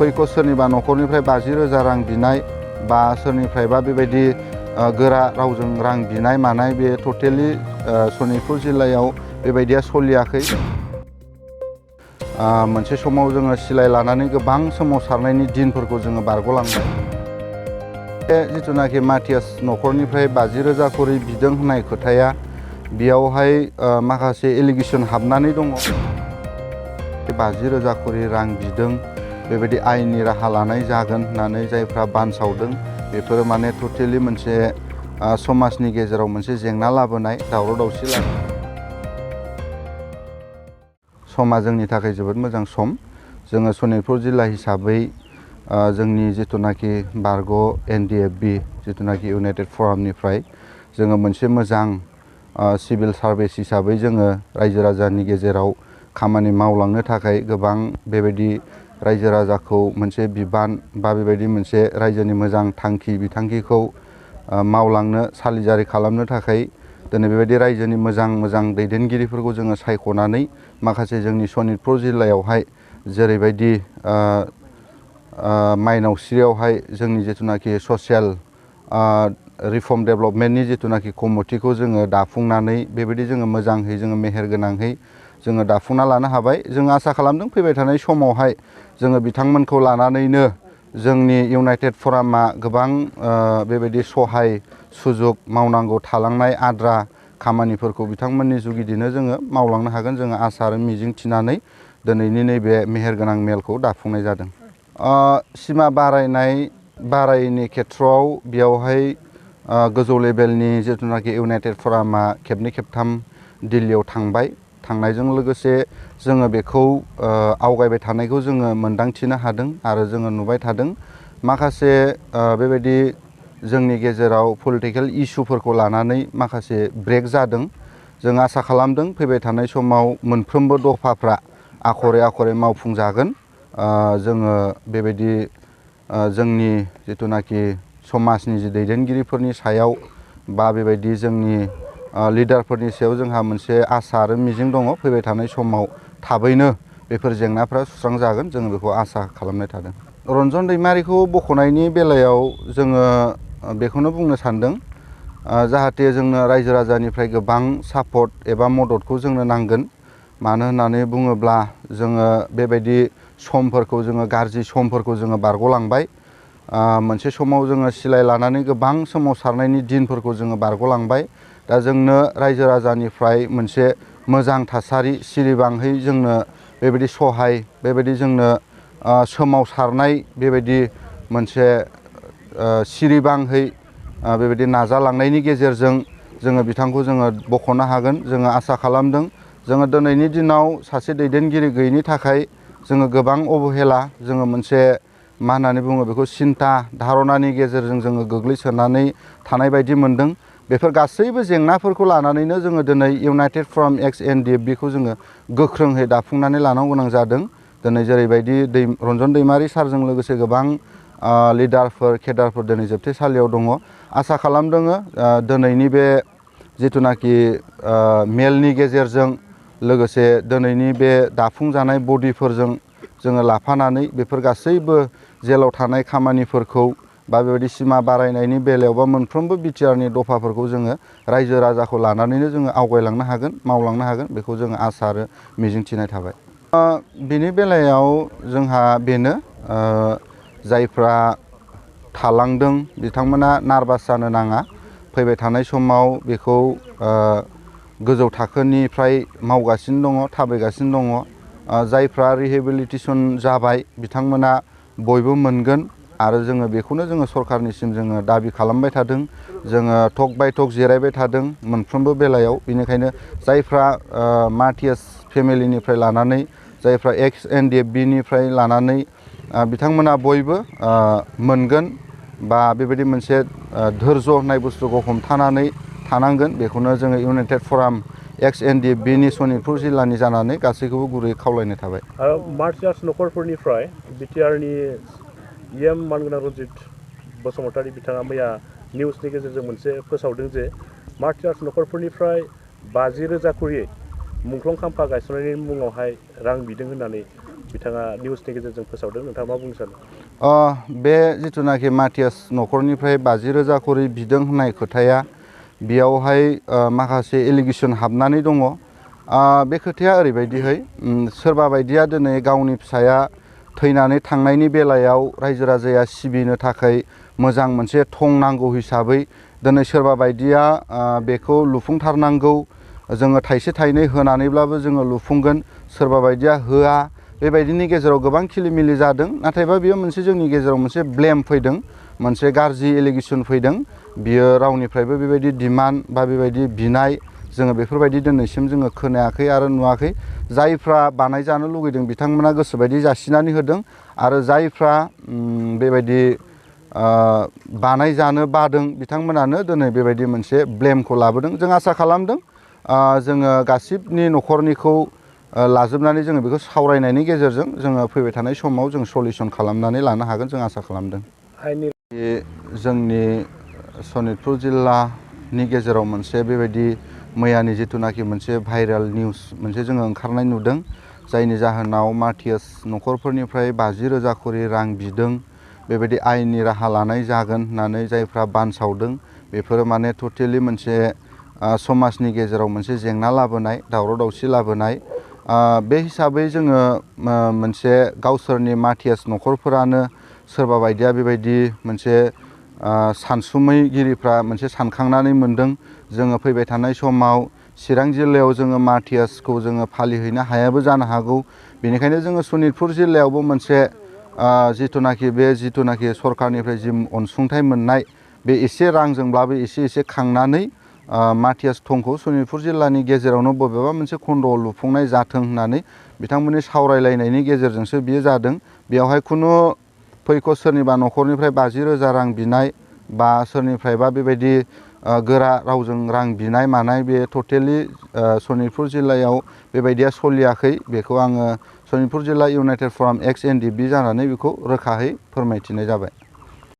फैखौ सोरनिबा न'खरनिफ्राय 50,000 रां बिनाय बा सोरनिफ्रायबा बेबायदि गोरा रावजों रां बिनाय मानाय बे टटेलि सनितपुर जिल्लायाव बेबायदिया सोलियाखै। मोनसे समाव जोङो सिलाय लानानै गोबां सोमावसारनायनि दिनफोरखौ जोङो बारग'लांबाय। बे जिथुनाखि माथियास न'खरनिफ्राय 50,000 खरि बिदों होननाय खोथाया बेयावहाय माखासे एलिगेसन हाबनानै दङ। 50,000 खरि रां बिदों बेबायदि आयेननि राहा लानाय जागोन होननानै जायफ्रा बानसावदों बेफोरो माने टटेलि मोनसे समाजनि गेजेराव मोनसे जेंना लाबोनाय दावराव दावसि लाबोनाय। समा जोंनि थाखाय जोबोद मोजां सम। जोङो सनितपुर जिल्ला हिसाबै जोंनि जिथुनाखि बारग' NDFB जिथुनाखि इउनाइटेड फरामनिफ्राय जोङो मोनसे मोजां सिभिल सार्भिस हिसाबै जोङो रायजो राजानि गेजेराव खामानि मावलांनो थाखाय गोबां बेबायदि रायजो राजाखौ मोनसे बिबान बा बेबायदि मोनसे रायजोनि मोजां थांखि बिथांखिखौ मावलांनो सालिजारि खालामनो थाखाय दिनै बेबायदि रायजोनि मोजां दैदेनगिरिफोरखौ जोङो सायख'नानै माखासे जोंनि सनितपुर जिल्लायावहाय जेरैबायदि माइनावस्रियावहाय जोंनि जिथुनाखि ससियेल रिफर्म डेभेलपमेन्टनि जिथुनाखि कमिटिखौ जोङो दाफुंनानै बेबायदि जोङो मोजाङै जोङो मेहेरगोनाङै जोङो दाफुंना लानो हाबाय। जों आसा खालामदों फैबाय थानाय समावहाय जोङो बिथांमोनखौ लानानैनो जोंनि इउनाइटेड फरामा गोबां बेबायदि सहाय सुजुग मावनांगौ थालांनाय आद्रा खामानिफोरखौ बिथांमोननि जुगिदिनो जोङो मावलांनो हागोन जोङो आसा आरो मिजिं थिनानै दिनैनि नैबे मेहेरगोनां मेलखौ दाफुंनाय जादों। सिमा बारायनि खेथ्रआव बेयावहाय गोजौ लेभेलनि जिथुनाखि इउनाइटेड फरामा खेबनै खेबथाम दिल्लीयाव थांनायजों लोगोसे जोङो बेखौ आवगायबाय थानायखौ जोङो मोनदांथिनो हादों आरो जोङो नुबाय थादों। माखासे बेबायदि जोंनि गेजेराव पलिटिकेल इस्युफोरखौ लानानै माखासे ब्रेक जादों। जों आसा खालामदों फैबाय थानाय समाव मोनफ्रोमबो दफाफ्रा आखरे मावफुंजागोन। जोङो बेबायदि जोंनि जिथुनाखि समाजनि जि दैदेनगिरिफोरनि सायाव बा बेबायदि जोंनि लिडारफोरनि सायाव जोंहा मोनसे आसा आरो मिजिं दङ फैबाय थानाय समाव थाबैनो बेफोर जेंनाफ्रा सुस्रांजागोन जोङो बेखौ आसा खालामनाय थादों। रन्जन दैमारिखौ बख'नायनि बेलायाव जोङो बेखौनो बुंनो सानदों जाहाथे जोंनो रायजो राजानिफ्राय गोबां सापर्ट एबा मददखौ जोंनो नांगोन। मानो होननानै बुङोब्ला जोङो बेबायदि समफोरखौ जोङो गाज्रि समफोरखौ जोङो बारग'लांबाय। मोनसे समाव जोङो सिलाय लानानै गोबां सोमावसारनायनि दिनफोरखौ जोङो बारग'लांबाय। दा जोंनो रायजो राजानिफ्राय मोनसे मोजां थासारि सिरिबाङै जोंनो बेबायदि सहाय बेबायदि जोंनो सोमावसारनाय बेबायदि मोनसे सिरिबाङै बेबायदि नाजालांनायनि गेजेरजों जोङो बिथांखौ जोङो बख'नो हागोन जोङो आसा खालामदों। जोङो दिनैनि दिनाव सासे दैदेनगिरि गैयैनि थाखाय जोङो गोबां अबहेला जोङो मोनसे मा होननानै बुङो बेखौ सिन्था धारनानि गेजेरजों जोङो गोग्लैसोनानै थानाय बायदि मोनदों। बेफोर गासैबो जेंनाफोरखौ लानानैनो जोङो दिनै इउनाइटेड फराम Ex-NDFB खौ जोङो गोख्रोङै दाफुंनानै लानांगौ गोनां जादों। दिनै जेरैबायदि रन्जन दैमारि सारजों लोगोसे गोबां लिडारफोर केडारफोर दिनै जोबथेसालियाव दङ। आसा खालामदों दिनैनि बे जिथुनाखि मेलनि गेजेरजों लोगोसे दिनैनि बे दाफुंजानाय बडिफोरजों जोङो लाफानानै बेफोर गासैबो जेलाव थानाय खामानिफोरखौ बा बेबायदि सिमा बारायनायनि बेलायाव बा मोनफ्रोमबो बिटिआरनि दफाफोरखौ जोङो रायजो राजाखौ लानानैनो जोङो आवगायलांनो हागोन मावलांनो हागोन बेखौ जोङो आसा आरो मिजिंथिनाय थाबाय। बिनि बेलायाव जोंहा बेनो जायफ्रा थालांदों बिथांमोना नार्भास जानो नाङा। फैबाय थानाय समाव बेखौ गोजौ थाखोनिफ्राय मावगासिनो दङ थाबायगासिनो दङ। जायफ्रा रिहेबिलिटेसन जाबाय बिथांमोना बयबो मोनगोन आरो जोङो बेखौनो जोङो सरखारनिसिम जोङो दाबि खालामबाय थादों। जोङो टक बाय टक जिरायबाय थादों मोनफ्रोमबो बेलायाव। बेनिखायनो जायफ्रा माथियास फेमिलिनिफ्राय लानानै जायफ्रा Ex-NDFB निफ्राय लानानै बिथांमोना बयबो मोनगोन बा बेबायदि मोनसे धोर्ज होननाय बुस्थुखौ हमथानानै थानांगोन। बेखौनो जोङो इउनाइटेड फराम Ex-NDFB नि सनितपुर जिल्लानि जानानै गासैखौबो गुरैयै खावलायनाय थाबाय। माथियास नखरफोरनिफ्राय बिटिआरनि मानगोनां रनजित बसुमतारी बिथाङा मैया निउसनि गेजेरजों मोनसे फोसावदों जे माथियास नखरफोरनिफ्राय 50,000 खरि मुंख्लं खाम्फा गायसननायनि मुङावहाय रां बिदों होननानै बिथाङा निउसनि गेजेरजों फोसावदों नोंथाङा मा बुंनो सानो? बे जिथुनाखि माटियास न'खरनिफ्राय 50,000 खरि बिदों होननाय खोथाया बेयावहाय माखासे एलिगेसन हाबनानै दङ। बे खोथाया ओरैबायदिहै सोरबा बायदिया दिनै गावनि फिसाया थैनानै थांनायनि बेलायाव रायजो राजाया सिबिनो थाखाय मोजां मोनसे थं नांगौ हिसाबै दिनै सोरबा बायदिया बेखौ लुफुंथारनांगौ, जोङो थाइसे थाइनै होनानैब्लाबो जोङो लुफुंगोन, सोरबा बायदिया होआ, बेबायदिनि गेजेराव गोबां खिलिमिलि जादों। नाथायबा बेयो मोनसे जोंनि गेजेराव मोनसे ब्लेम फैदों, मोनसे गाज्रि एलिगेसन फैदों। बियो रावनिफ्रायबो बेबायदि डिमान्ड बा बेबायदि बिनाय जोङो बेफोरबायदि दिनैसिम जोङो खोनायाखै आरो नुवाखै। जायफ्रा बानायजानो लुगैदों बिथांमोना गोसोबायदि जासिनानै होदों आरो जायफ्रा बेबायदि बानायजानो बादों बिथांमोनानो दिनै बेबायदि मोनसे ब्लेमखौ लाबोदों। जों आसा खालामदों जोङो गासिबनि न'खरनिखौ लाजोबनानै जोङो बेखौ सावरायनायनि गेजेरजों जोङो फैबाय थानाय समाव जों सलिउसन खालामनानै लानो हागोन जों आसा खालामदों। जोंनि सनितपुर जिल्लानि गेजेराव मोनसे बेबायदि मैयानि जिथुनाखि मोनसे भाइरेल निउस मोनसे जोङो ओंखारनाय नुदों, जायनि जाहोनाव माटियास न'खरफोरनिफ्राय 50,000 खरि रां बिदों, बेबायदि आयेननि राहा लानाय जागोन होननानै जायफ्रा बानसावदों। बेफोरो माने टटेलि मोनसे समाजनि गेजेराव मोनसे जेंना लाबोनाय, दावराव दावसि लाबोनाय। बे हिसाबै जोङो मोनसे गावसोरनि माटियास न'खरफोरानो सोरबा बायदिया बेबायदि मोनसे सानसुमैगिरिफ्रा मोनसे सानखांनानै मोनदों, जोङो फैबाय थानाय समाव चिरां जिल्लायाव जोङो माटियासखौ जोङो फालिहैनो हायाबो जानो हागौ। बेनिखायनो जोङो सनितपुर जिल्लायावबो मोनसे जिथुनाखि सरकारनिफ्राय जि अनसुंथाइ मोननाय बे एसे रांजोंब्लाबो एसे खांनानै माटियास थंखौ सनितपुर जिल्लानि गेजेरावनो बबेबा मोनसे खन्द'आव लुफुंनाय जाथों होननानै बिथांमोननि सावरायलायनायनि गेजेरजोंसो बियो जादों। बेयावहाय खुनु फैख' सोरनिबा न'खरनिफ्राय 50,000 रां बिनाय बा सोरनिफ्रायबा बेबायदि गोरा रावजों रां बिनाय मानाय बे टटेलि सनितपुर जिल्लायाव बेबायदिया सोलियाखै। बेखौ आङो सनितपुर जिल्ला इउनाइटेड फराम Ex-NDFB जानानै बेखौ रोखायै फोरमायथिनाय जाबाय।